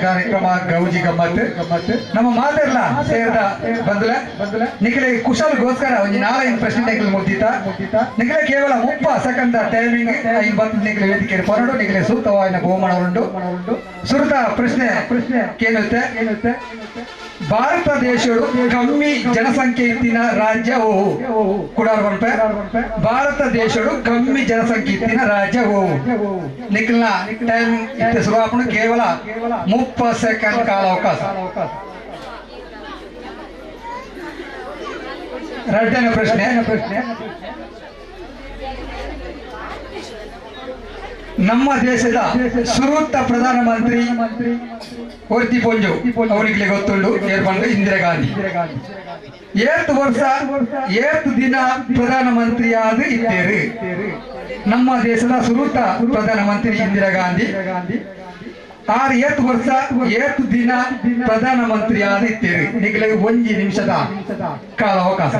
ಕಾರ್ಯಕ್ರಮ ಗೌಜಿ ಗಮ್ಮತ್ ನಮ್ಮ ಮಾತೆರ್ಲ ಸೇರ್ದ ಬಂದುಲೆ ನಿಖಲೆ ಕುಶಲ್ಗೋಸ್ಕರ ಒಂಜಿ ನಾಲ್ಕು ಪ್ರಶ್ನೆ ನಿಖಲ್ ಮುಗ್ದಿತ್ತ. ನಿಖಲೆ ಕೇವಲ 30 ಸೆಕೆಂಡ್ ಟೈಮಿಂಗ್ ಐನ್ ಬಂದು ನಿಖಲೆ ವೇದಿಕೆ ಪೊರಡು ನಿಖಲೆ ಸೂಕ್ತವಾದ ಬಹುಮಾನ ಉಂಟು. ಸುರುತ ಪ್ರಶ್ನೆ ಪ್ರಶ್ನೆ ಕೇಳುತ್ತೆ, ಭಾರತ ದೇಶಡು ಕಮ್ಮಿ ಜನಸಂಖ್ಯೆ ಇತ್ತಿನ ರಾಜ್ಯ ಓ ಕುಡಾರ್ ಬಂಪೆ. ಭಾರತ ದೇಶಡು ಕಮ್ಮಿ ಜನಸಂಖ್ಯೆ ಇತ್ತಿನ ರಾಜ್ಯ ಓ. ನಿಖಲ್ನ ಟೈಮ್ ಇತ್ತೆ ಶುರು ಕೇವಲ 30 ಸೆಕೆಂಡ್ ಕಾಲಾವಕಾಶ. ಎರಡನೇ ಪ್ರಶ್ನೆ ಪ್ರಶ್ನೆ ನಮ್ಮ ದೇಶದ ಸುರುತ್ತ ಪ್ರಧಾನಮಂತ್ರಿ ಒರ್ತಿ ಪೊಂಜು ಅವರಿಗೆ ಗೊತ್ತುಂಡು ಏರ್ಪಂಡು ಇಂದಿರಾ ಗಾಂಧಿ. ಏತ್ ವರ್ಷ ಏತ್ ದಿನ ಪ್ರಧಾನಮಂತ್ರಿ ಆದ ಇದ್ದೇರು. ನಮ್ಮ ದೇಶದ ಸುರುತ್ತ ಪ್ರಧಾನಮಂತ್ರಿ ಇಂದಿರಾ ಗಾಂಧಿ ಆರ್ ಏತ್ ವರ್ಷ ಏತ್ ದಿನ ಪ್ರಧಾನಮಂತ್ರಿ ಆದ ಇದ್ದೇರು. ನಿಗಲಿಗೆ 1 ನಿಮಿಷದ ಕಾಲಾವಕಾಶ.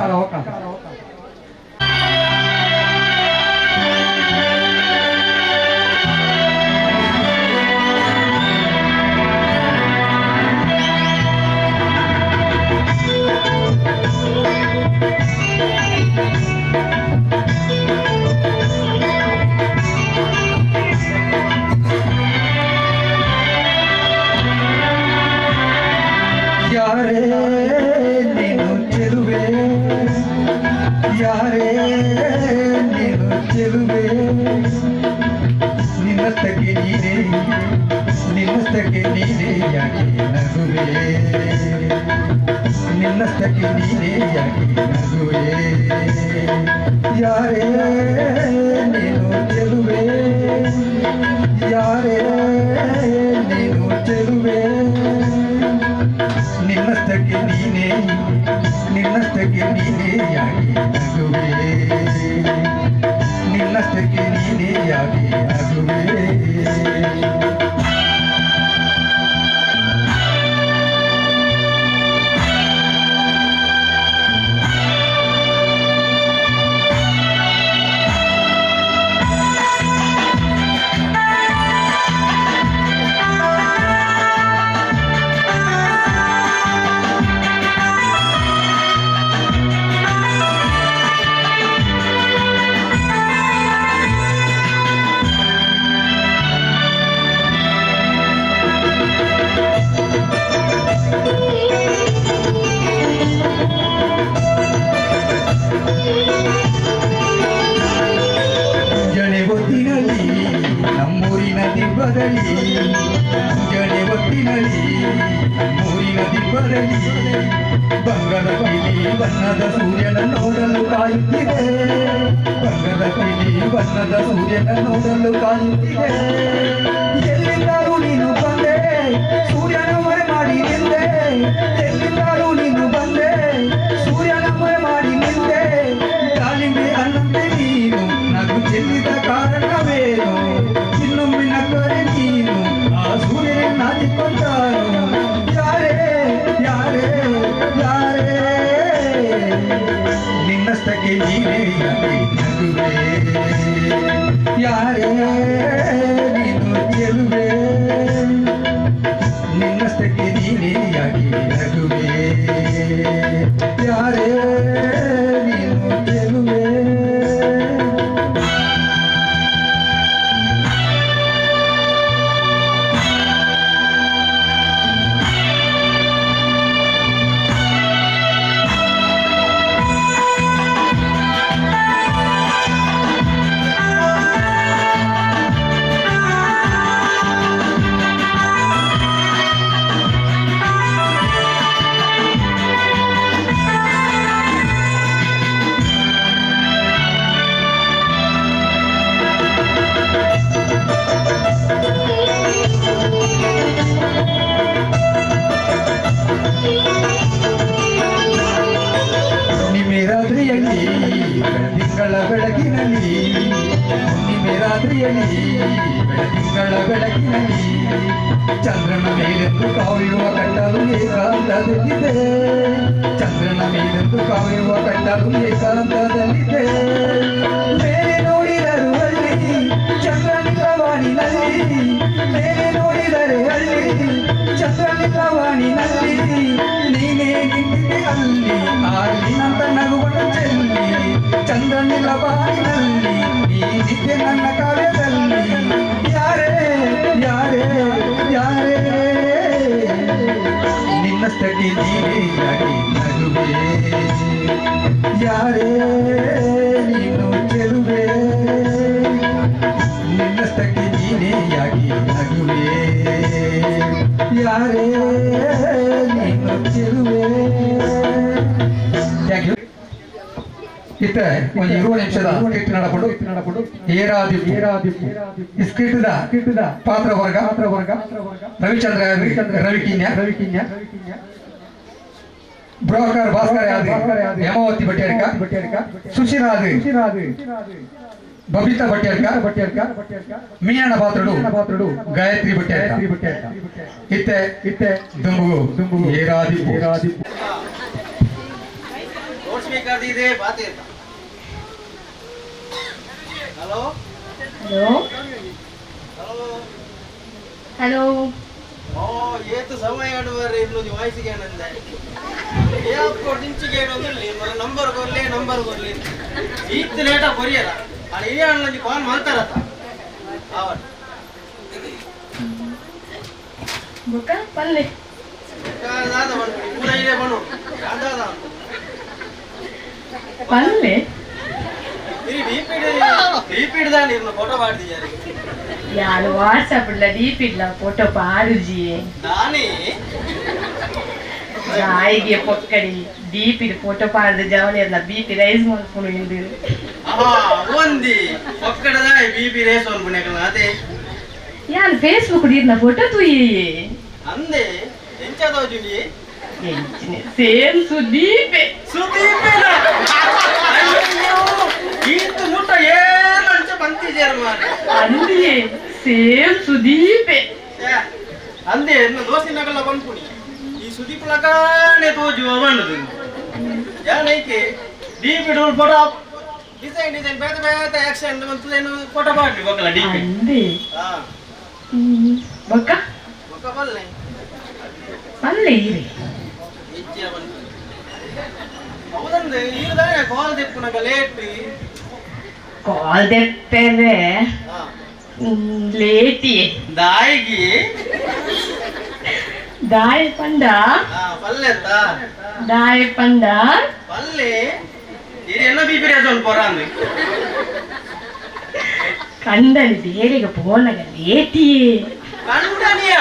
ಯಾರೇ ನೀನು ಚೆಲುವೆ, ಯಾರೇ ನೀನು ಚೆಲುವೆ, ನಿನ್ನಷ್ಟಕ್ಕೆ ನೀನೇ ನಿನ್ನಷ್ಟಕ್ಕೆ ನೀನೇ ಯಾಕೆ ನಗುವೆ, ನಿನ್ನಷ್ಟಕ್ಕೆ ನೀನೇ ಯಾಕೆ ನಗುವೆ. ಯಾರೇ ನೀನು ಚೆಲುವೆ, ಯಾರೇ ನೀನು ಚೆಲುವೆ, ನಿನ್ನಷ್ಟಕ್ಕೆ ನೀನೇ ನಿನ್ನಷ್ಟಕ್ಕೆ ನೀನೇ ಯಾಕೆ ನಗುವೆ, ನಿನ್ನಷ್ಟಕ್ಕೆ ನೀನೇ ಯಾಕೆ ನಗುವೆ. ಮುಂಜಾನೆ ಹೊತ್ತಿನಲ್ಲಿ ನಮ್ಮೂರಿನ ದಿಬ್ಬದಲ್ಲಿ, ಮುಂಜಾನೆ ಹೊತ್ತಿನಲ್ಲಿ ನಮ್ಮೂರಿನ ದಿಬ್ಬದಲ್ಲಿ ಬಂಗಾರದ ಪಿಲಿ ಬಣ್ಣದ ಸೂರ್ಯನ ನೋಡಲು ಕಾಯುತ್ತಿದೆ, ಬಂಗಾರದ ಪಿಲಿ ಬಣ್ಣದ ಸೂರ್ಯನ ನೋಡಲು ಕಾಯುತ್ತಿದೆ. ಎಲ್ಲಿಂದಾರು ನೀನು ಬಂದೆ ಸೂರ್ಯನ ಮರೆ ಮಾಡಿ ನಿಂದೆ, ಎಲ್ಲಿಂದಾರು ನೀನು ಬಂದೆ ಸೂರ್ಯನ ಮರೆ ಮಾಡಿ ನಿಂದೆ. ದಾಳಿಂಬೆ ಅನ್ನಂತೆ ನೀನು ನಗು ಚೆಲ್ಲಿದ ಕಾರಣವೇನು, ಇನ್ನೊಮ್ಮೆ ನಕ್ಕರೆ ನೀನು ಆ ಸೂರ್ಯನ ನಾಚಿಕೊಂಡಾನು. ಯಾರೇ ಯಾರೇ ಯಾರೇ ನಿನ್ನಷ್ಟಕ್ಕೆ ನೀನೇ ಯಾಕೆ ನಗುವೆ, ಯಾರೇ ನೀನು ಚೆಲುವೆ, ನಿನ್ನಷ್ಟಕ್ಕೆ ನೀನೇ ಯಾಕೆ ನಗುವೆ, ಯಾರೇ ನೀನು ಚೆಲುವೆ. ಹುಣ್ಣಿಮೆ ರಾತ್ರಿಯಲ್ಲಿ ಬೆಳದಿಂಗಳ ಬೆಳಕಿನಲ್ಲಿ, ಹುಣ್ಣಿಮೆ ರಾತ್ರಿಯಲ್ಲಿ ಬೆಳದಿಂಗಳ ಬೆಳಕಿನಲ್ಲಿ ಚಂದ್ರನ ಮೇಲೆಂದು ಕಾಯುವ ಕಟ್ಟಲು ಏಕಾಂತದಲ್ಲಿದೆ, ಚಂದ್ರನ ಮೇಲೆಂದು ಕಾಯುವ ಕಟ್ಟಲು ಏಕಾಂತದಲ್ಲಿದೆ. ಮೇಲೆ ನೋಡಿದರು ಅಲ್ಲಿ ಚಂದ್ರನಿದ್ರವಾಣಿನಲ್ಲಿ, ಮೇಲೆ ನೋಡಿದರೆ ಅಲ್ಲಿ ಚಂದ್ರ ನನ್ನ ಕಾವ್ಯದಲ್ಲಿ. ಯಾರೇ ಯಾರೇ ಯಾರೇ, ನಿನ್ನಷ್ಟಕ್ಕೆ ನೀನೇ ಯಾಕೆ ನಗುವೆ? ಯಾರೇ ನೀನು ಚೆಲುವೆ, ನಿನ್ನಷ್ಟಕ್ಕೆ ನೀನೇ ಯಾಕೆ ನಗುವೆ? ಯಾರೇ ನೀನು ಚೆಲುವೆ. Thank you. ಇತ್ತ ಒಂದು 20 ನಿಮಿಷದ ಸ್ಕ್ರಿಪ್ಟ್ ನಡಕೊಂಡು ನಡಕೊಂಡು ಏರಾದಿ ಏರಾದಿ ಸ್ಕ್ರಿಪ್ಟ್ದ ಸ್ಕ್ರಿಪ್ಟ್ದ ಪಾತ್ರ ವರ್ಗ ಪಾತ್ರ ವರ್ಗ ರವಿಚಂದ್ರ ರವಿ ಕಿನ್ಯ ರವಿ ಕಿನ್ಯ, ಬ್ರೋಕರ್ ಭಾಸ್ಕರ ಯಾದಿ ಹೇಮಾವತಿ ಭಟ್ಟಾರಿಕ, ಸುಶೀಲಾದಿ ಸುಶೀಲಾದಿ ಬಬಿತಾ ಭಟ್ಟಾರಿಕ ಭಟ್ಟಾರಿಕ, ಮೀಯಣ್ಣ ಪಾತ್ರಡು ಪಾತ್ರಡು ಗಾಯತ್ರಿ ಭಟ್ಟಾರಿಕ ಭಟ್ಟಾರಿಕ. ಇತ್ತೆ ಇತ್ತೆ ದುಂಬು ದುಂಬು ಏರಾದಿ ಏರಾದಿ. ಲೌಡ್ ಸ್ಪೀಕರ್ ಇದೆ ಬಾತೆ. Hello. Hello. Hello. Hello. ಓ ಏತು ಸಮಯ ಆಡುವರೆ ಇನ್ನೊಂದು ವಾಯ್ಸಿಗೆ ಏನಂದೆ ಏ ಕೊಡ್ದಿಂಚಿಗೆ ಏನು ಅಂದ್ರೆ ನಂಬರ್ ಕೊರ್ಲಿ ನಂಬರ್ ಕೊರ್ಲಿ ಈತ್ ಲೇಟ ಕೊರಿಯಲ್ಲ ಅಲ್ಲಿ ಇದೇ ಅಣ್ಣ ಕಾಲ್ ಮಾಡ್ತಾರತ್ತ ಆವಟ್. ಬೊಕ್ಕ ಪಲ್ಲೆ. ದಾದ ಬಂದ್ಬಿಡಿ ಪೂರ ಇದೆ ಬಣ್ಣು ದಾದ. ಪಲ್ಲೆ. ಇರಿ ಡಿಪಿಡ್ ಡಿಪಿಡ್ ದಾನಿ ಇರ್ನ ಫೋಟೋ ಮಾಡ್ದಿದ್ದಾರೆ. ಯಾರು ವಾಟ್ಸಪ್ ಇಲ್ಲ ಡಿಪಿ ಇಲ್ಲ ಫೋಟೋ ಪಾಡುಜಿ. ದಾನಿ. ಜಾಯಿಗೆ ಪೊಕ್ಕಡಿ ಡಿಪಿ ಫೋಟೋ ಪಾಡ್ದು ಜವನಿ ಎಲ್ಲ ಬಿಪಿ ರೈಸ್ ಮಾಡ್ಕೊಂಡು ಇಂದು. ಆಹಾ ಒಂದಿ ಒಕ್ಕಡದ ಬಿಪಿ ರೇಸ್ ಅನ್ಪುಣೆಕಲ್ನ ಅದೇ. ಯಾನ್ ಫೇಸ್ಬುಕ್ ಇರ್ನ ಫೋಟೋ ತೂಯಿ. ಅಂದೆ ಎಂಚದೋಜುನಿ. ಸೇಮ್ ಸುದೀಪೆ. ಸುದೀಪೇನ? ಅಯ್ಯೋ ಈತು ಮುಟ್ಟ ಏನು ಅಂಚ ಬಂತಿದ್ಯಾರ ಮಾರ್ರೆ. ಅಂದಿಯೇ ಸೇಮ್ ಸುದೀಪೆ. ಛೆ, ಅಂದೆ ಎನ್ನ ದೋಸೆ ನಗಲ ಬಂದ್ಪುಣಿ ಈ ಸುದೀಪ್ ಲಗಾನೆ ತೋಜು ಅವಣ್ಣದು ಯಾನೈಕೆ ಡಿಪಿ ಡೋಲ್ photo design design ಬೇತೆ ಬೇತೆ ಆಕ್ಷನ್ ಬಂತದೇನು ಫೋಟೋ ಮಾಡ್ಲಿ ಬೊಕ್ಕಲ ಡಿಪಿ. ಅಂದೆ. ಹಾ. ಬೊಕ್ಕ. ಬೊಕ್ಕ ಬಲ್ಲೆ. ಪಲ್ಲೆ ಇರಿ. ಇಚ್ಚಿನ ಬಂತು ಹೌದಂದೆ ಈರ್ದಾನೆ ಕಾಲ್ ದೆಪ್ಪುನಗ ಲೇಟ್. ಕಾಲ್ ದೆಪ್ಪೆರೆ. ಹಾ. ಲೇಟಿ. ದಾಯಿಗಿ. ದಾಯ ಪಂಡ. ಹಾ ಪಲ್ಲೆತ್ತ. ದಾಯ ಪಂಡ. ಪಲ್ಲೆ ಇದು ಎನ್ನ ಬಿಪಿ ರೇಸ್ ಒಂದು ಪೊರ ಅಂದೆ. ಕಂಡನಿ ಬೇರೆಗೆ ಪೋನಗ ಲೇಟಿಯೇ. ಕಂಡನಿಯ.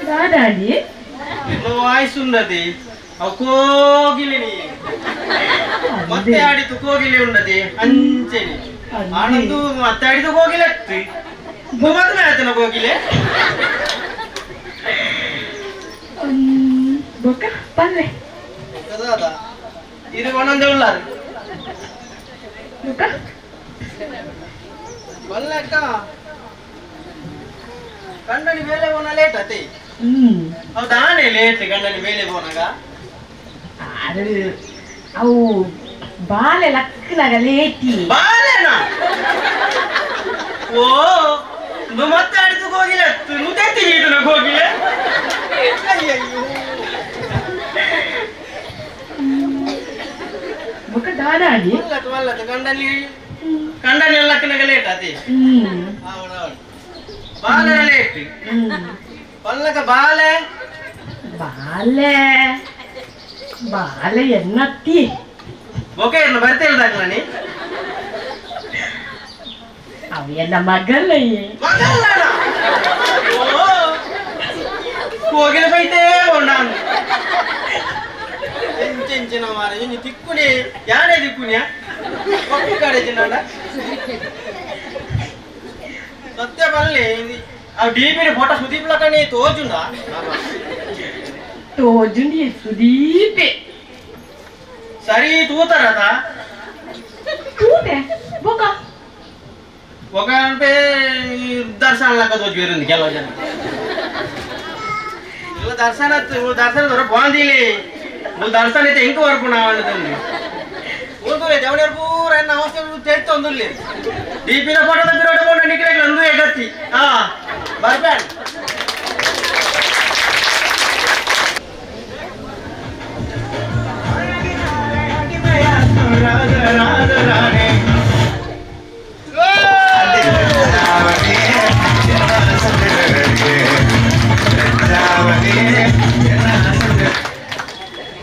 ದಾದಾಡಿ. ವಾಯ್ಸ್ ಉಂಡತಿ ಅವು ಕೋಗಿಲೆ ನೀ ಮತ್ತೆ ಆಡಿತು ಕೋಗಿಲೆ ಉಂಡತಿ ಅಂಚೆನಿ ಆನಂದು ಮತ್ತೆ ಆಡಿತು ಕೋಗಿಲೆ ಅತ್ತಿ ಮದುವೆ ಆಯ್ತನ ಕೋಗಿಲೆ. ಬೊಕ್ಕ ಪಲ್ಲೆ. ಕದಾದ ಇದು ಒಂದೊಂದೇ ಉಳ್ಳಾರು. ಬೊಕ್ಕ. ಬಲ್ಲೆಕ್ಕ ಕಂಡನಿ ಬೇಲೆ ಹೋನ ಲೇಟ್ ಅತಿ. ಹ್ಮ್. ಹೌದಾನೆ ಲೇಟ್ ಗಂಡನಿ ಬೇಲೆ ಹೋನಾಗ. ಅದು ಅವು ಬಾಲೆ ಲಕ್ಕನಾಗ ಲೇಟಿ. ಬಾಲೆನಾ? ಓ ನು ಮತ್ತೆ ಆಡಿತು ಕೋಗಿಲೆ ನುತೆತ್ತಿ ನೀಟುನ ಕೋಗಿಲೆ ಅಯ್ಯಯ್ಯೋ. ಬೊಕ್ಕ ದಾದಾಡಿ. ಮಲ್ಲತ್ ಮಲ್ಲತ್ ಗಂಡನಿ ಕಂಡನಿ ಲಕ್ಕನಾಗ ಲೇಟ್ ಅತಿ. ಹ್ಮ್. ಹೌದೌದು ಬಾಲೆ ಲೇಟ್. ಹ್ಮ್. ಪಲ್ಲಕ ಬಾಲೆ. ಬಾಲೆ ಬಾಲೆ ಎನ್ನತ್ತಿ. ಓಕೆ ಇನ್ನು ಬರ್ತೇವೆ ನೀ. ಅವು ಎಲ್ಲ ಮಗಲಯ್ಯೆ. ಮಗಲ್ಲನ ಓ ಕೋಗಿಲೆ ಬೈತೇ ನಾನು ಎಂಚೆಂಚಿನ ಮಾರ ಇನ್ನು ತಿಕ್ಕುನಿ ಯಾನೇ ದಿಕ್ಕುನಿಯ ಒಕ್ಕಡೆ ಚಿನ್ನಡ ಸತ್ಯ ಬಲ್ಲೆ ಆ ಡಿಪಿಡಿ ಫೋಟೋ ಸುದೀಪ್ ಲಕಣಿ ತೋಜುಂಡ. ತೋಜುಂಡಿ ಸುದೀಪೆ. ಸರಿ ತೂತಾರತ. ತೂತೆ ಬೊಕ್ಕ. ఒక అంటే ದರ್ಶನ ಲಕ್ಕ ತೋಜು ಕೆಲವು ಜನ ಇಲ್ಲ ದರ್ಶನ ದರ್ಶನ ದೊರ ಬಾಂದಿಲಿ నువ్వు ದರ್ಶನ అయితే ఇంక వరకు నా వండుతుంది ఊరుకోలే దేవుని ಪೂರ ಎನ್ನ ಅವಸ್ಥೆ ತೆತ್ತೊಂದುಲ್ಲಿ ಡಿಪಿದ ಫೋಟೋ ಬಿರೋಡ ಬೋಂಡ ನಿಕ್ಲೆ ಅಂದು ಎಗತ್ತಿ ಹಾ ಬರ್ಬೇಡ.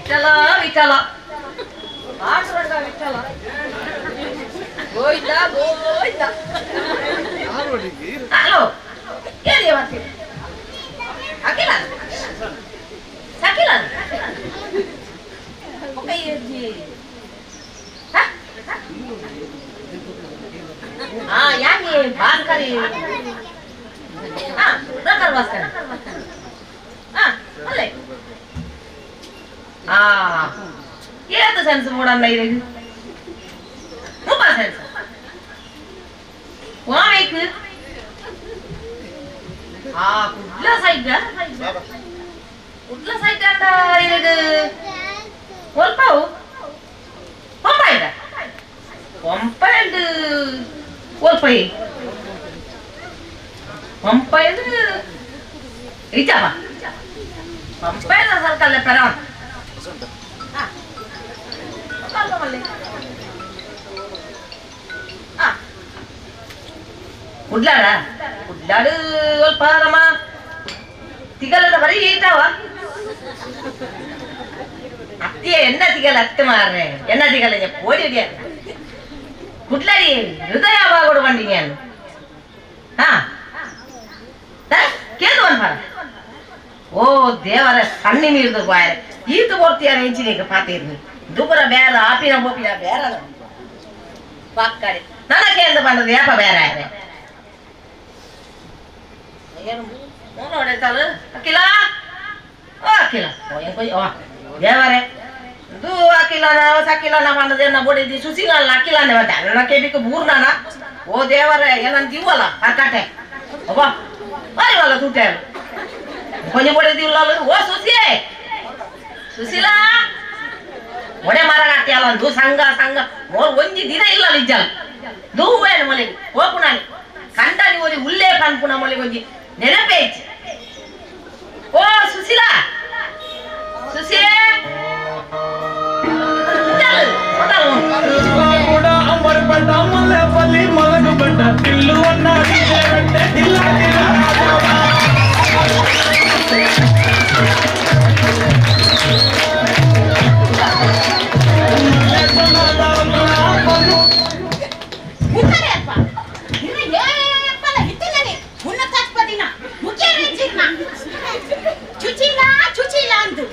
ವಿಠಲ ವಿಠಲ ಪಾಂಡುರಂಗ ವಿಠಲ ಗೋವಿಂದ ಗೋವಿಂದ. ಹಲೋ, ಹೇಳಿ ಬರ್ತೀರಿ? ಅಖಿಲ ಸಕಿಲ ಯಾಕೆ ಭಾಸ್ಕರಿ? ಹಾ, ಪ್ರಖರ್ ಭಾಸ್ಕರ್. ಹಾ, ಅಲ್ಲೇ. ಆ ಏತು ಸೆನ್ಸ್ ಮೂಡನ್ನ ಇದು ಮುಪ್ಪ ಸೆನ್ಸ್ ವಾಮೇಕ್. ಆ ಕುಡ್ಲ ಸೈಡ್, ಕುಡ್ಲ ಸೈಡ್ ಅಂಡ ಇದು ಒಲ್ಪಾವು ಪಂಪಾಯ್ದ ಪಂಪಾಯ್ದು ಒಲ್ಪೈ ಪಂಪಾಯ್ದು ಇಚ್ಚಪ್ಪ ಪಂಪಾಯ್ದ ಸರ್ಕಲ್ ಪೆರ. ಕುಡ್ಲಾಡ ಕುಡ್ಲಾಡು ಒಲ್ಪ ರಮ ತಿಗಲದ ಬರೀ ಈಟಾವ ಅತ್ತಿಯ ಎನ್ನ ತಿಗಲ ಅತ್ತೆ ಮಾರ್ರೆ ಎನ್ನ ತಿಗಲ ಪೋಡಿ ಕುಡ್ಲಾಡಿ ಹೃದಯ ಬಾಗೋಡು ಬಂಡಿ ನಾನು. ಹಾ, ಕೇಂದ್ರ ಬಂದ. ಓ ದೇವರ ಸಣ್ಣಿ ನೀರ್ದು ಬಾಯರೆ ಈತು ಬೋರ್ತಿಯಾರ ಹೆಂಚಿನ ಪಾತಿರ್ನಿ ದುಬರ ಬೇರ ಆಪಿನ ಬೋಪಿನ ಬೇರ ಪಕ್ಕಡೆ ನನ್ನ ಕೇಂದ್ರ ಬಂದದ್ದು ಯಾಪ ಬೇರೆ ಆಯ್ರೆ ನೋಡೈತಲ್ಲ. ಅಖಿಲ, ಓ ಅಖಿಲ, ಓ ಎಂಕೊಯ್ ಓ ದೇವರೇ ದು ಅಖಿಲ ಸಕಿಲ ಬಂದದ ಬೋಡಿದ್ದಿ ಸುಶೀಲ ಅಖಿಲ ನನ್ನ ಕೇಬಿಕ ಬೂರ್ನಾನ. ಓ ದೇವರೇ ಏನಂತ ಇವಲ್ಲ ಕರ್ಕಾಟೆ ಒಬ್ಬ ಬಾರಿವಲ್ಲ ತೂಟೆ ಕೊಂಚ ಬೋಡಿದ್ದಿಲ್ಲ. ಓ ಸುಸಿ ಸುಶೀಲ ಒಡೆ ಮರಗಾತಿಯಲ್ಲ ಅಂದು ಸಂಘ ಸಂಘ ಮೋರ್ ಒಂಜಿ ದಿನ ಇಲ್ಲ ಇಜ್ಜಲ್ ದೂವೇನು ಮೊಲೆಗೆ ಓಪುನಾನಿ ಕಂಡನಿ ಒರಿ ಉಲ್ಲೇ ಪನ್ಪುನ ಮೊಲೆಗೆ ಒಂಜಿ ನೆನಪೇ ಇಜ್ಜಿ. ಓ ಸುಶೀಲಾ ಸುಶೀ ಚುಚಿಲ ಚುಚಿಲ ಅಂದು.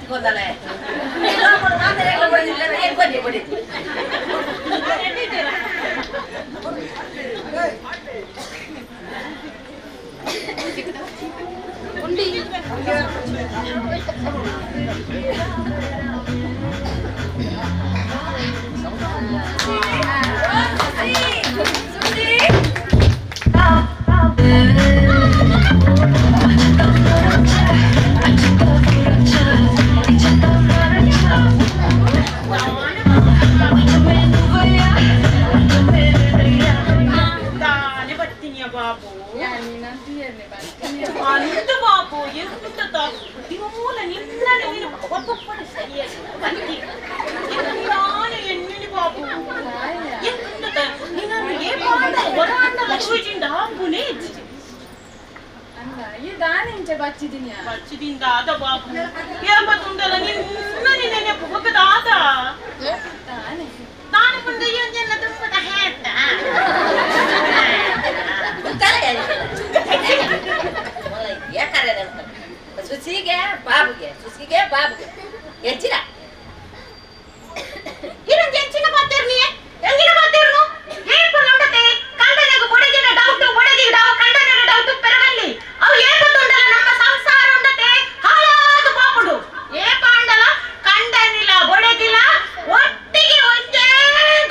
ತಿಕ್ಕೊಂದಲೆ ಮಾತಾಡ ಬಡಿ ಸುಸಿಗೆ ಬಾಬುಗೆ ಎಂಚಿನ ಇರಂಜಿ ಎಂಚಿನ ಮಾತೇರ್ನಿಯೇ ಎಂಗಿನ ಮಾತೇರ್ನು ಏಪ ನೋಡತೆ ಕಂಡನೆಗು ಬೊಡೆದಿನ ಡೌಟ್ ಬೊಡೆದಿ ಡೌ ಕಂಡನೆಗ ಡೌಟ್ ಪೆರಗಲ್ಲಿ ಅವು ಏಪ ತೊಂಡಲ ನಮ್ಮ ಸಂಸಾರ ಉಂಡತೆ ಹಾಳಾದು ಪಾಪುಡು ಏಪ ಅಂಡಲ ಕಂಡನಿಲ ಬೊಡೆದಿಲ ಒಟ್ಟಿಗೆ ಒಂದೇ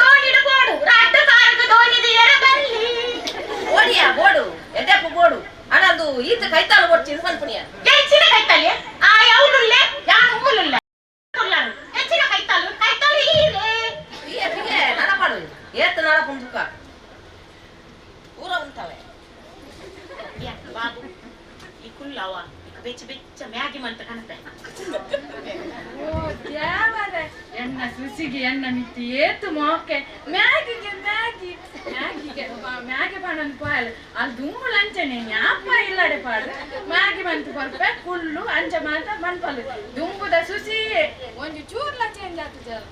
ದೋಣಿಡು ಬೋಡು ರಡ್ಡು ಕಾರಗ ದೋಣಿದು ಎರಗಲ್ಲಿ ಓಡಿಯ ಬೋಡು ಎಡ್ಡಪ್ಪ ಬೋಡು ಅಣಂದು ಈತ ಕೈತಾಳು ಒಡ್ಚಿ ಇದು ಮನ್ಪುಣಿಯ ಎಂಚಿನ ಕೈತಾಲೆ ಆ ಯಾವುಲುಲ್ಲೆ ಯಾನು ಮೂಲುಲ್ಲೆ ಎಂಚಿನ ಕೈತಾಲು ಕೈತಾಲು ಈರೆ ಪಿಗೆ ಪಿಗೆ ನಡಪಾಡು ಏತ್ ನಡಪುಂಡು ತುಕ ಊರ ಉಂಟವೆ ಬಾಬು ಈ ಕುಲ್ಲವ ಈಗ ಬೆಚ್ಚ ಬೆಚ್ಚ ಮ್ಯಾಗಿ ಮಂತ ಕಣತೆ ಓ ದೇವರೇ ಎನ್ನ ಸುಸಿಗೆ ಎನ್ನ ಮಿತ್ತಿ ಏತು ಮೋಕೆ ಮ್ಯಾಗಿಗೆ ಮ್ಯಾಗಿ ಮ್ಯಾಗಿಗೆ ಮ್ಯಾಗಿ ಪಣನ್ ಪಾಯಲ್ ಅಲ್ಲಿ ದುಂಬು ಲಂಚನೆ ಜ್ಞಾಪ ಇಲ್ಲಡೆ ಪಾಡು ಮ್ಯಾಗಿ ಮಂತು ಕೊರ್ಪೆ ಕುಳ್ಳು ಅಂಚ ಮಾತ ಮನ್ಪಲು ದುಂಬುದ ಸುಸಿ ಒಂಜಿ ಚೂರ್ಲ ಚೇಂಜ್ ಆತು ಜಲ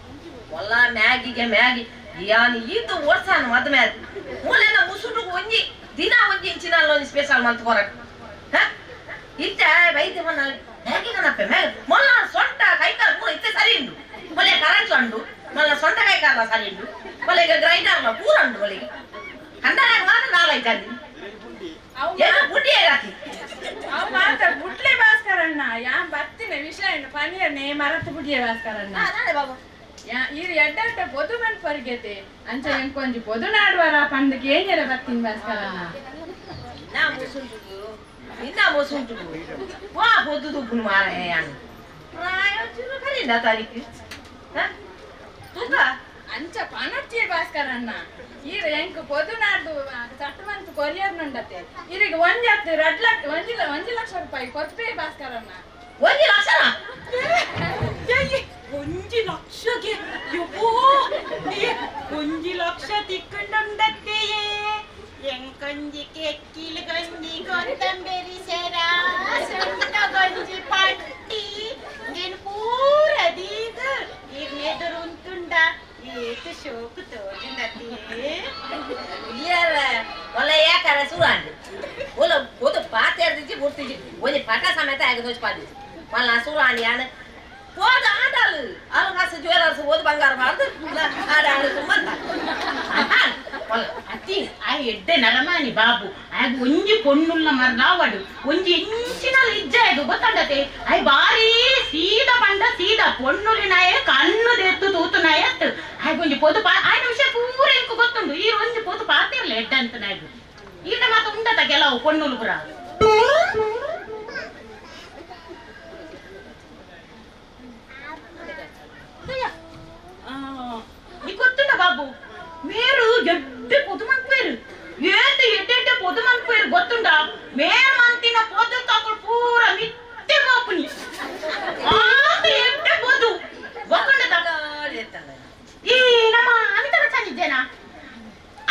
ಒಲ್ಲ ಮ್ಯಾಗಿಗೆ ಮ್ಯಾಗಿ ಯಾನ್ ಈತು ಓಡ್ಸಾನು ಮದ ಮ್ಯಾಗಿ ಮೂಲೆನ ಮುಸುಟು ಒಂಜಿ ದಿನ ಒಂಜಿ ಇಂಚಿನ ಒಂಜಿ ಸ್ಪೆಷಲ್ ಮಂತ್ ಕೊರಕ್ ಹ ಇತ್ತೆ ವೈದ್ಯ ಮನ್ನ ಮ್ಯಾಗಿ ಕಣಪ್ಪೆ ಮ್ಯಾಗಿ ಮೊಲ್ಲ ಸೊಂಟ ಕೈಕಾಲು ಪೂರ ಇತ್ತೆ ಸರಿ ಉಂಡು ಮೊಲೆ ಕರೆಂಟ್ ಉಂಡು ಮೊಲ್ಲ ಸೊಂಟ ಕೈಕಾಲ ಸರಿ ಉಂಡು ಮೊಲೆ ಈಗ ಗ್ರೈಂಡರ್ಲ ಪೂರ ಉಂಡು ಮೊಲೆಗೆ ಕಂಡನಾಗ ಮಾತ್ರ ನಾಲೈತಾಂದಿ ಏನು ಬುಡ್ಡಿ ಹಾಕಿ ಅವು ಮಾತ್ರ ಬುಡ್ಲೆ ಭಾಸ್ಕರಣ್ಣ ಯಾನ್ ಬತ್ತಿನ ವಿಷಯ ಪನಿಯನ್ನೇ ಮರತ್ತು ಬುಡಿಯ ಭಾಸ್ಕರಣ್ಣ ಬಾಬು ಈರು ಎಡ್ಡಟ್ಟ ಪೊದು ಮನ್ ಪೊರ್ಗೆತೆ ಅಂಚ ಎಂಕೊಂಜಿ ಪೊದು ನಾಡುವರ ಪಂದಕ್ಕೆ ಏನೆರ ಬತ್ತಿನ ಭಾಸ್ಕರಣ್ಣ ನಾ ಮುಸುಂಟು ನಿನ್ನ ಮುಸುಂಟು ವಾ ಪೊದು ದುಪ್ಪುನು ಮಾರ ಯಾನ್ ಪ್ರಾಯೋಜನ ಕರಿಂಡ ತಾರೀಕು ತೂಕ ಅಂಚ ಪನರ್ಚಿಯ ಭಾಸ್ಕರಣ್ಣ ಈರು ಎಂಕ್ ಪೊದು ನಾಡ್ದು ಚಟ್ಟ ಮಂತ್ ಕೊರಿಯರ್ నుంಡತೆ ಈರಿಗೆ ಒಂಜಿ ಹತ್ತು ರಡ್ ಲಕ್ಷ ಒಂಜಿ ಒಂಜಿ ಲಕ್ಷ ರೂಪಾಯಿ ಕೊರ್ಪೇ ಭಾಸ್ಕರಣ್ಣ ಒಂಜಿ ಲಕ್ಷನಾ ಒಂಜಿ ಲಕ್ಷಗೆ ಯಪ್ಪೋ ಒಂಜಿ ಲಕ್ಷ ತಿಕ್ಕಂಡುಂಡತ್ತೆಯೇ ಎಂಕಂಜಿ ಕೆಕ್ಕಿಲು ಗಂಜಿ ಕೊತ್ತಂಬರಿ ಸೆರ ಸೊಂಟ ಗಂಜಿ ಪಟ್ಟಿ నేను ಪೂರ ದೀಗ ಈರ್ನೆದುರು ಉಂಟುಂಡ ಏತು ಶೋಕು ತೋಜುಂಡತ್ತೆ ಇಲ್ಲರ ಒಲ್ಲ ಯಾಕಾರ ಸುರಾಂಡ್ ಒಲ್ಲ ಪೊದು ಪಾತೇರ್ದಿಜ್ಜಿ ಬುಡ್ತಿಜ್ಜಿ ಒಂಜಿ ಪಟ ಸಮೇತ ಆಗ ದೋಚ್ ಪಾದಿಜ್ಜಿ ಮಲ್ಲ ಸುರಾಂಡ್ ಯಾನ್ ಹೋದ ಆಡಾಳು ಅಲು ಕಾಸು ಜ್ಯುವೆಲರ್ಸ್ ಓದು ಬಂಗಾರ ಬಾರ್ದು ಆಡಾಳು ಸುಮ್ಮಂತ ಅತ್ತಿ ಆ ಎಡ್ಡೆ ನರಮಾನಿ ಬಾಬು ಆಗ ಒಂಜಿ ಪೊಣ್ಣುಲ್ಲ ಮರ್ಲಾವಡು ಒಂಜಿ ಇಂಚಿನ ಇಜ್ಜ ಇದು ಗೊತ್ತಂಡತೆ ಆಯ್ ಬಾರಿ ಸೀದಾ ಪಂಡ ಸೀದಾ ಪೊಣ್ಣುಲಿನಾಯ ಕಣ್ಣು ದೆತ್ತು ತೂತುನಾಯ ಅತ್ತು ಆಯ್ ಒಂಜಿ ಪೊದು ಪಾ ಆಯ್ನ ವಿಷಯ ಪೂರ ಇಂಕು ಗೊತ್ತುಂಡು ಈ ಒಂಜಿ ಪೊದು ಪಾತಿರ್ಲ ಎಡ್ಡೆ ಅಂತ ನಾಯ್ದು ಈಗ ಮಾತ ಉಂಡತ ಕೆಲವು ಪೊಣ್ಣುಲು ಪುರ నీకు వస్తుండ బాబు మీరు ఎడ్డె పొద్దు మంచిపోయారు ఏది ఎడ్డెడ్డె పొద్దు మంచిపోయారు గొత్తుండా మేమంతిన పొద్దు తాకుడు పూర మిత్తి మోపుని ఎడ్డె పొద్దు గొత్తుండ ఈ నమ్మ అమితాబ్ బచ్చన్ ఇద్దేనా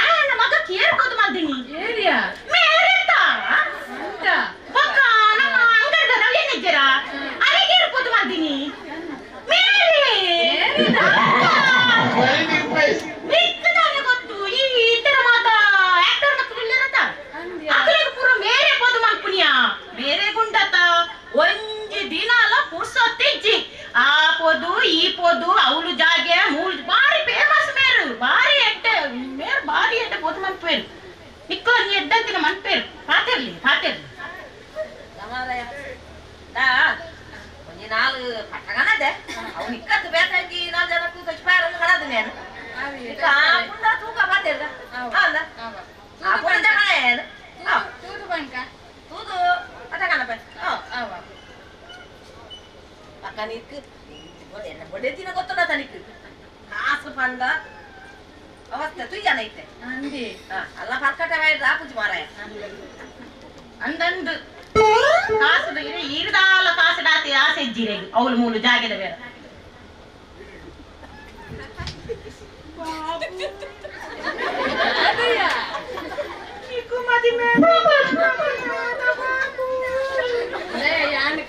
ఆయన మగ కేర్ పొద్దు మల్దిని ఏరియా మేరెంత ಅಂತ ఒక్క ಎಡ್ಡಂತಿನ ಮನ್ಪೇರು ಪಾತಿರ್ಲಿ ಪಾತಿರ್ಲಿ ಮಾರಾಯ ದಾ ಒಂಜಿ ನಾಲ್ ಪಟ್ಟಗನದೆ ಅವು ನಿಕ್ಕತ್ತು ಬೇಕಾಗಿ ನಾಲ್ ಜನ ಕೂತ ಕಡದು నేను ಇಕ್ಕ ಆ ಪುಂಡ ತೂಕ ಪಾತಿರ್ಗ ಅಲ್ಲ ಆ ಪುಂಡ ಕಣ ಏನು ತೂದು ಬಂಕ ತೂದು ಪಟ್ಟಗನಪ ಪಕ್ಕ ನಿಕ್ ಎನ್ನ ಬೊಡೆದಿನ ಗೊತ್ತುಂಡ ತನಿಕ್ ಕಾಸು ಪಂಡ ಅವಸ್ಥೆ ತುಯ್ಯನ ಇತ್ತೆ ಅಂದಿ ಅಲ್ಲ ಪರ್ಕಟ ಆಪುಜಿ ಮಾರಾಯ ಅಂದಂದು ಕಾಸು ಈರ್ದಾಲ ಕಾಸು ಡಾತಿ ಆಸೆ ಇಜ್ಜಿರೆಗ್ ಅವಳು ಮೂಲು ಜಾಗೆದ ಬೇರೆ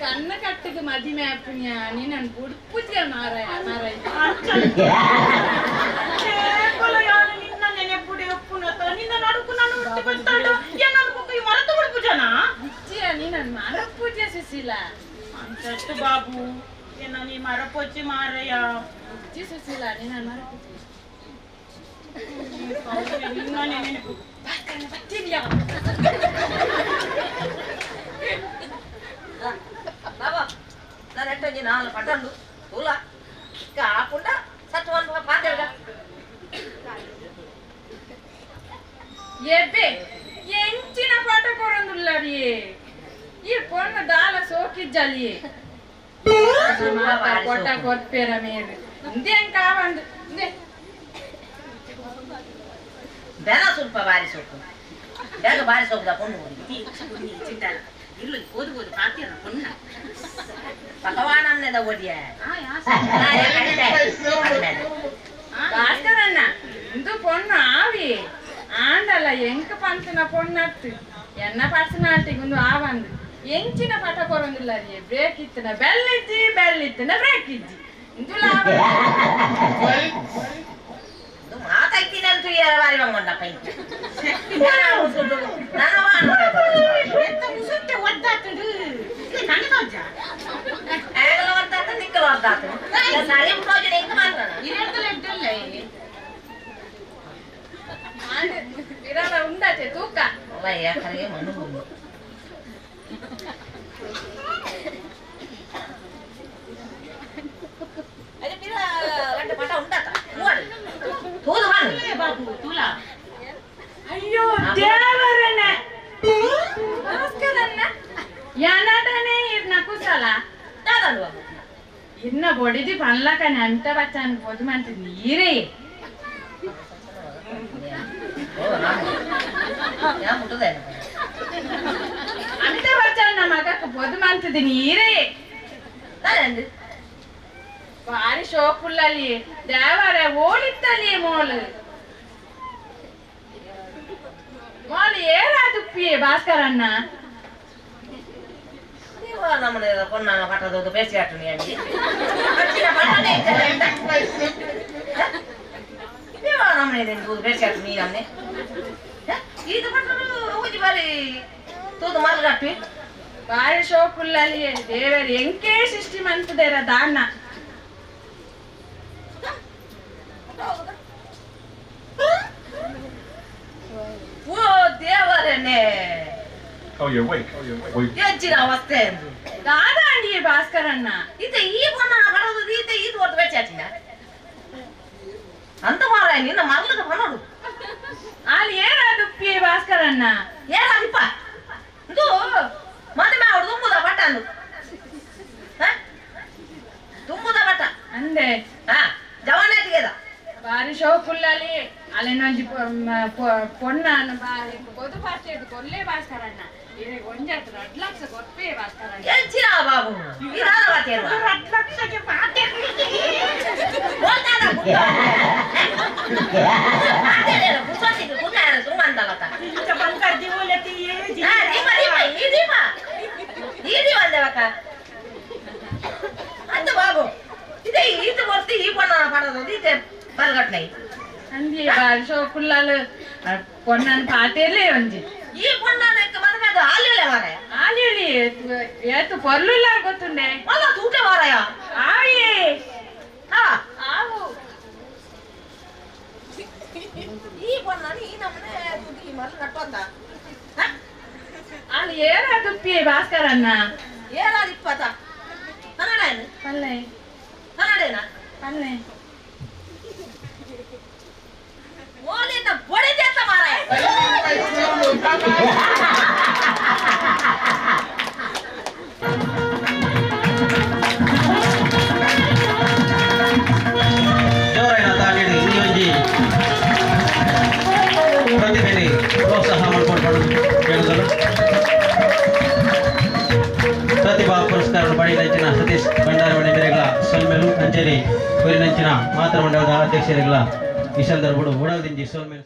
ಕಣ್ಣ ಕಟ್ಟಿಗೆ ಮದಿಮೆ ಆಪಿನ್ಯ ನೀನು ಬುಡ್ಪುಜಿಯ ಮಾರಾಯ ಮಾರಾಯ ನಿನ್ನ ನೆನೆಪುಡಿ ಒಪ್ಪುನತ ನಿನ್ನ ನಡುಕು ನಾನು ಗೊತ್ತಾಡ ಏನಾದ್ರು ಬುಕ್ಕ ಮರತು ಬಿಡ್ಪುಜನ ಇಚ್ಚಿಯ ನೀನು ಮರಪೂಜೆ ಸುಶೀಲ ಅಂಚಟ್ಟು ಬಾಬು ಏನ ನೀ ಮರಪೊಚ್ಚಿ ಮಾರಯ್ಯ ಇಚ್ಚಿ ಸುಶೀಲ ನೀನು ಮರಪೂಜೆ ನಿನ್ನ ನೆನೆಪು ಬತ್ತಿದ್ಯಾ ಬಾಬಾ ನಾನು ಎಟ್ಟೊಂಜಿ ನಾಲ್ ಪಟಂಡು ತೂಲ ಇಕ್ಕ ಆಪುಂಡ ಸತ್ವನ್ ಪಾತೆರ್ಗ ಎಬ್ಬೆ ಎಂಚಿನ ಪಾಠ ಕೊರೊಂದುಲ್ಲರಿಯೇ ಈ ಪೊಣ್ಣು ದಾಲ ಸೋಕಿಜ್ಜಲಿಯೇ ಕೊಟ್ಟ ಕೊರ್ಪೇರ ಮೇರು ಇಂದೇಂ ಕಾವಂದು ಇಂದೇ ಬೆನ ಸ್ವಲ್ಪ ಬಾರಿ ಸೋಕು ಬೇಗ ಬಾರಿ ಸೋಕುದ ಪೊಣ್ಣು ಚಿಂತಾಲ ಇಲ್ಲು ಓದು ಓದು ಪಾತಿರ ಪೊಣ್ಣ ಭಗವಾನನ್ನೆದ ಒಡಿಯ ಭಾಸ್ಕರಣ್ಣ ಇಂದು ಪೊಣ್ಣು ಆವಿ ಆಂಡಲ್ಲ ಎಂಕ ಪಂತನ ಪೊಣ್ಣತ್ತು ಎನ್ನ ಪರ್ಸನಾಲಿಟಿಗೆ ಒಂದು ಆವಂದು ಎಂಚಿನ ಪಟ ಕೊರೊಂದಿಲ್ಲ ರೀ ಬ್ರೇಕ್ ಇತ್ತನ ಬೆಲ್ ಇಜ್ಜಿ ಬೆಲ್ ಇತ್ತನ ಬ್ರೇಕ್ ಇಜ್ಜಿ ಇಂದು ಲಾಭ ಮಾತಾಯ್ತೀನಿ ಅಂತ ಬಾರಿ ಬಂಗೊಂಡಪ್ಪ ಮುಸುತ್ತೆ ಒದ್ದಾತುಂಡು ನನಗೆ ತೋಜ ಆಗಲ ಒದ್ದಾತ ನಿಕ್ಕಲ ಒದ್ದಾತ ಸರಿ ಪ್ರಯೋಜನ ಎಂಕ ಮಾತ್ರ ಇರೆಡ್ದಲ್ಲ ಇರಲ್ಲ ಉಂಡಾಚೆ ತೂಕ ಅಲ್ಲ ಯಾಕರೆ ಮಣ್ಣು ಅದೇ ಪಿರ ಗಂಟೆ ಪಟ ಉಂಡಾತ ಮೂವಡು ತೂದು ಬನ್ನಿ ಬಾಬು ತೂಲ ಅಯ್ಯೋ ದೇವರನ್ನ ನಮಸ್ಕಾರ ಯಾನಾಟನೇ ಇರ್ನ ಕುಸಲ ದಾದಲ್ವ ಇನ್ನ ಬೊಡಿದಿ ಪನ್ಲಕನೆ ಅಂತ ಬಚ್ಚಾನ್ ಪೊದು ಮಂತ ನೀರೇ ಅಮಿತ ಬಚ್ಚನ್ ನಮ್ಮ ಮಗಕ್ಕೆ ಪೊದು ಮಂತದ ನೀರೇ ಬಾರಿ ಶೋಕುಲ್ಲಲಿ ದೇವರ ಓಡಿತ್ತಲಿ ಮೋಲು ಮೋಲು ಏರಾ ತುಪ್ಪಿಯೇ ಭಾಸ್ಕರಣ್ಣ ನಮ್ಮನೆ ಪೊನ್ನ ಪಟ್ಟದೊಂದು ಬೇಸಿ ಆಟು ನೀ ನಮ್ಮನೆ ಬೇಸಿ ಆಟು ನೀ ನಮ್ಮನೆ ಇದು ಪಟ್ಟದು ಹೋಗಿ ಬಾರಿ ತೂದು ಮಲ್ಗಟ್ಟಿ ಬಾರಿ ಶೋಕುಲ್ಲಲಿ ದೇವರು ಎಂಕೇ ಸೃಷ್ಟಿ ಮಂತದೇರ ದಾನ ಓ ದೇವರನ್ನೇ Oh, you're awake. ಎಂಚಿನ ಅವಸ್ಥೆ ಎಂದು ದಾದಾ ಅಂಡಿ ಭಾಸ್ಕರಣ್ಣ ಈತ ಈ ಬಣ್ಣ ಬರೋದು ಈತ ಇದು ಹೊರತು ಬೆಚ್ಚಾಚಿನ ಅಂತ ಮಾರಾಯ ನಿನ್ನ ಮಲ್ಲದ ಬನ್ನೋಡು ಅಲ್ಲಿ ಏನಾದುಪ್ಪಿ ಭಾಸ್ಕರಣ್ಣ ಏನಾದಿಪ್ಪ ಇದು ಮದುವೆ ಅವಳು ತುಂಬುದ ಬಟ್ಟ ಅಂದು ತುಂಬುದ ಬಟ್ಟ ಅಂದೆ ಹಾ ಜವಾನ ಬಾರಿ ಶೋಕುಲ್ಲಲಿ ಅಲ್ಲೇನೊಂಜಿ ಪೊಣ್ಣ ಬಾರಿ ಕೊದು ಪಾರ್ಟಿ ಕೊಲ್ಲೆ ಭಾಸ್ಕರಣ್ಣ ಇರೆಗ್ ಒಂಜಾತ್ ರಡ್ಡ್ ಲಕ್ಷ ಕೊರ್ಪೇ ಭಾಸ್ಕರಣ್ಣ ಎಂಚಿನ ಬಾಬು ಇದಾದ ಮಾತೇನು ರಡ್ಡ್ ಲಕ್ಷಕ್ಕೆ ಅಂತ ಬಾಬು ಇದೇ ಈತ ಬರ್ತಿ ಈ ಬಣ್ಣ ಪಡೋದು ಈತೆ ಬರಗಟ್ನೆ ಅಂದಿ ಬಾರಿ ಶೋಕುಲ್ಲಲು ಪೊಣ್ಣನ ಪಾತೇಲೇ ಒಂಜಿ ಈ ಬಣ್ಣನ ಮದುವೆ ಅದು ಆಲಿಲೆ ಮಾರಾಯ ಆಲಿಲಿ ಏತು ಪೊರ್ಲುಲ್ಲ ಗೊತ್ತುಂಡೆ ಮಲ್ಲ ತೂಟೆ ಮಾರಾಯ ಆವಿಯೇ ಹಾ ಆವು ಈ ಬಣ್ಣನ ಈ ನಮ್ಮನೆ ಈ ಮರ ಕಟ್ಟುವಂತ ಅಣ್ಣ ಏನಾದ ಇಪ್ಪತ್ತ ಕನ್ನಡ ಏನು ಪಲ್ಲೆ ಕನ್ನಡೇನಾ ಪಲ್ಲೆ ಓಲಿಂದ ಬಡಿದೆ ಅಂತ ಮಾರಾಯ. ಜೋರಾಯಿನ ತಾಳಿಡು ಈ ಒಂಜಿ ಪ್ರತಿಭೆನಿ ಪ್ರೋತ್ಸಾಹ ಮಲ್ಪೊಡು ಕೇಳಿದರು. ಪ್ರತಿಭಾ ಪುರಸ್ಕಾರ ಪಡೆಯಿನಂಚಿನ ಸತೀಶ್ ಭಂಡಾರಮಣಿ ಮೇರೆಗಳ ಸೊಲ್ಮೆಲು ಅಂಚನೆ ಊರಿನಂಚಿನ ಮಾತೃ ಮಂಡಲದ ಅಧ್ಯಕ್ಷರುಗಳ ಈ ಸಂದರ್ಭಡು ಉಡಲ್ದಿಂಜಿ ಸೊಲ್ಮೆಲು.